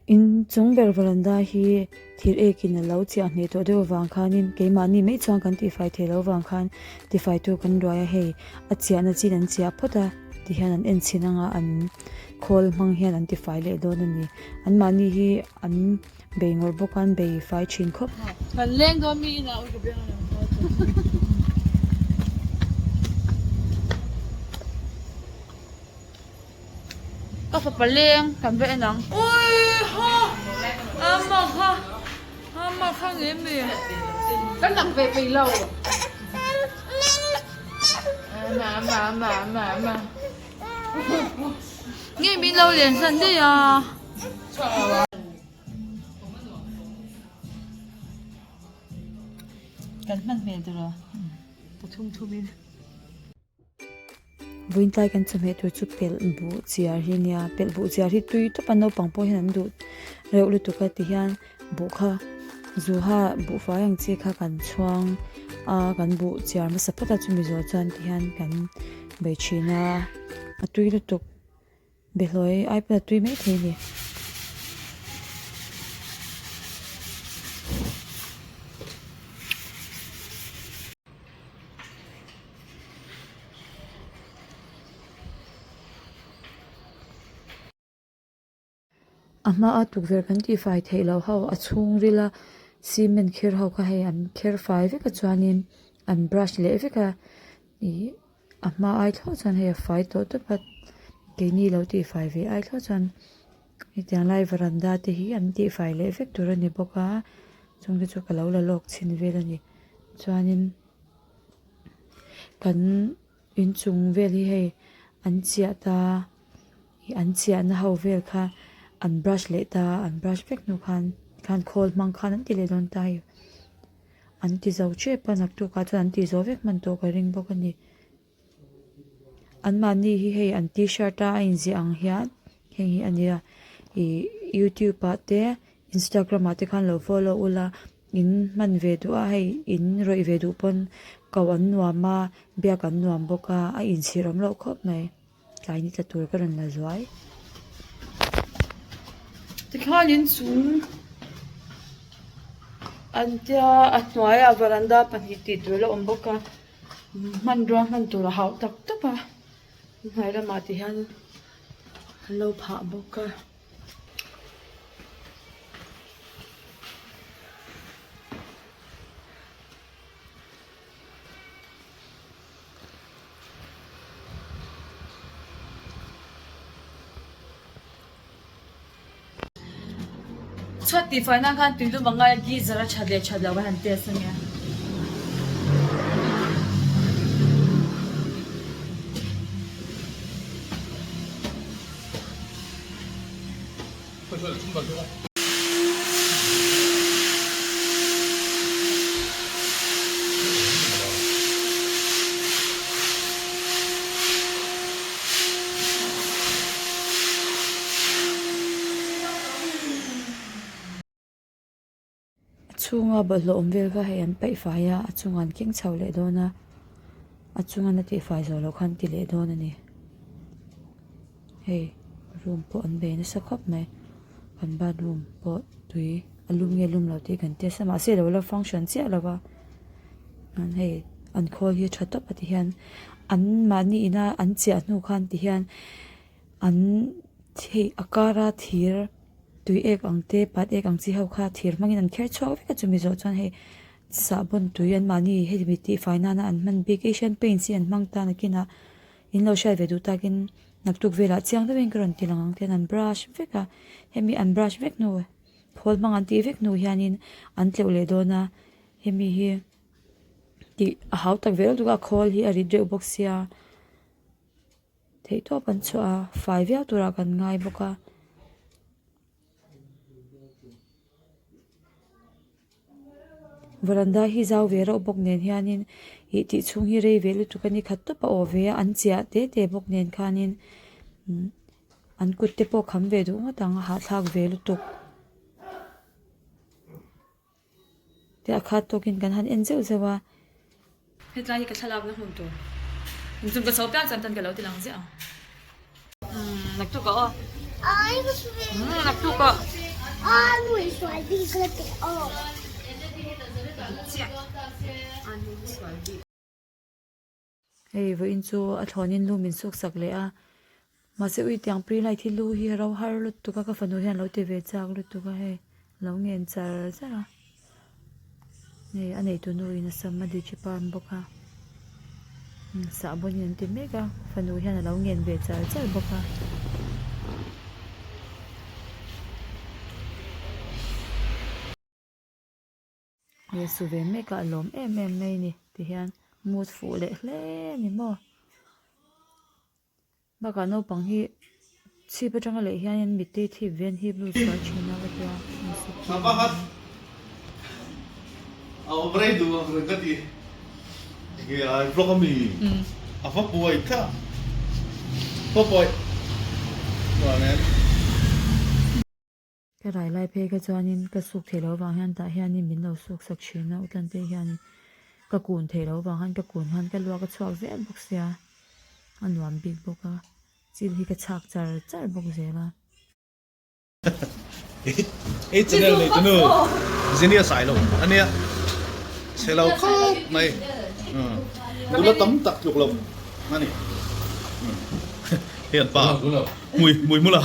Inchung ber varanda hi thir ekin a lo chiah hneh tawh deuh avang khanin keimahni mai chuan kan tihfai theih loh avang khan tifaitu kan ruai a, hei a chiahna chin an chiah phawt a tihian an en chhin anga an khawl hmang hian an tifai leh dawn a ni. Anmahni hi an bei ngawrh bawk a an bei fai thin khawp. Kan leng dawn mi inah ui ka biang a lang nghal tawh. Ka fapa leng kan va en ang. Ui ha ama kha ama kha nge mi. Kan lang ve peih lo. Ama ama ama ama ama. Nge min lo len san daih a. Kan hman hmel tur a pathum thum in. Vawiintlai kan chawhmeh tur chu pelh buh chiar hi a nia pelh buh chiar hi tui tawp a naupang pawh hian an duh reuh lutuk a tihian buh kha zuha buhfai ang chi kha kan chhuang a kan buh chiar hmasa phawt a chumi zawh chuan tihian kan bei thin a a tui lutuk. Behlawi ai pawh a tui mai thei a ni. A hmaa tukverh kan tihfai theih loh ho a chhungril a cement kher ho kha hei an kher fai vek a chuanin an brush leh vek a ih a hma ai thlawh chuan hei a fai tawh tawp a keini lo tihfai ve ai thlawh chuan hetiang lai varanda te hi an tihfai leh vek tur a ni bawk a chung te chu ka lo la lawk chhin vel a ni chuanin kan inchung vel hi hei an chiah ta ih an chiahna ho vel kha an brush leh ta a an brush vek hnu khan khan khawl hmang khan an ti leh dawn ta a hei. An ti zo tep a naktuk ah chuan an tih zawh vek hman tawh ka ring bawk a ni. Anmahni hi hei an t-shirt a a inziah ang hian heng hi a nia ih youtube ah te instagram ah te khan lo follow ula in hman ve duh a hei in rawih ve duh pawn koh an nuam a biak an nuam bawk a a inchhir awm loh khawp mai. Tlai ni tla tur ka rawn la zuai. Tikhan inchung an tia a hnuaiah varanda pahnih tih tur a awm bawk a hmanrua hman tur a hauh tak tak a hnuai lamah ti hian an lo phah bawk a. Chhuat tihfai nan khan tui lum a ngai a geyser a that leh that loh kan han test ania. A chhunga bawlhhlawh awm vel kha hei an paih fai a a chungah an keng chho leh dawn a a chunga na tihfai zawh loh khan ti leh dawn a ni. Hei room pawh an bei nasa khawp mai kan bathroom pawh tui a lum nge lum lo tih kan test a mahse a lo la function chiah lo va chuan hei an khawl hi a tha tawp a ti hian an mahni ina an chiah hnu khan ti hian an hei a kara thir tui ek ang te pat ek ang chi ho kha thir hmangin an kher chhuak vek a chumi zawh chuan hei sahbawn tui an mahni hemi tihfai nana an hman bik asian paints hi an hmang tan a kinah. In lo hriat ve duh takin naktuk velah chiang deuhin ka rawn ti lang ang tian an brush vek a, hemi an brush vek hnu khawl hmang an tih vek hnu hianin an tleuh leh dawn a, hemi hi tih a hau tak ve lutuk a, khawl hi a rit reuh bawk sia theihtawp an chhuah a, fai viau turah kan ngai bawk a. Varanda hi zau ve reuh bawk nen hianin ih tih chhung hi rei ve lutuk a ni khat tawp a awh ve a an chiah te te bawk nen khanin an kut te pawh kham ve duh ngawt ang a hahthlak ve lutuk. Te a khat tawkin kan han en zeuh zeuh a. Hetlai hi ka thlalakna hmun tur inchung ka chho piang chuan tan ka lo ti lang ziah ang. Umm naktuk ah aw. Umm naktuk ah. Hei vawiin chu a thlawnin lu min suk sak leh a, mahse ui tiang pre light hi lu hi a ro har lutuk a, ka fanu hian lo ti ve chak lutuk a hei lo ngen char char a, hei a neitu nu in a sam a digipan bawk a, sahbawn in an ti mek a, fanu hian a lo ngen ve char char bawk a. He su ve mek a a lawm em em mai a ni tihian mood fuh leh hle a ni maw bakah naupang hi chhip atanga leh hianin mittui thip ve an hip lut sual thin a ka tia Ka rai lai phei kha chuanin ka suk theih loh avang hian tah hianin min lo suk sak thin a, Utlante hianin ka kun theih loh avang khan ka kun khan ka luak a chhuak zel bawk sia, a nuam bik bawk a, chil hi ka chhak char char bawk zel a. I channel nei tunu genius ai lo ania chhe lo khawp mai nula tam tak tluk lo ani hei an pa Mui mui mula.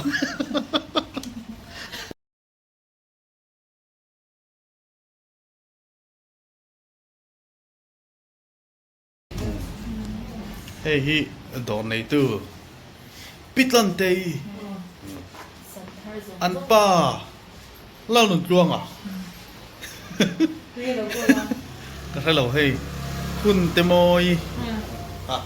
Hei hi dawr neitu Pitlantei an pa Lalnuntluanga ka hre lo hei hun te mawi ah.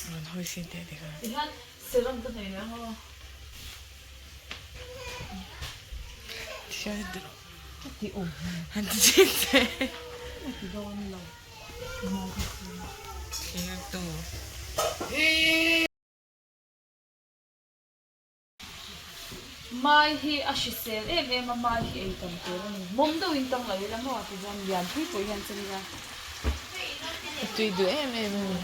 Rawn hawi sin teh tikha. Tihian serum ka nei leh ang aw. Tihian Ka ti awm. Han ti chin teh. Ka ti dawn lo. Thlir tu. Mai hi a hrisel em em a, mai hi ei tam tur a ni. Mawm deuhin tang lo ila maw tichuan lian pui pawh hian chawm ila. A tui duh em em a ni.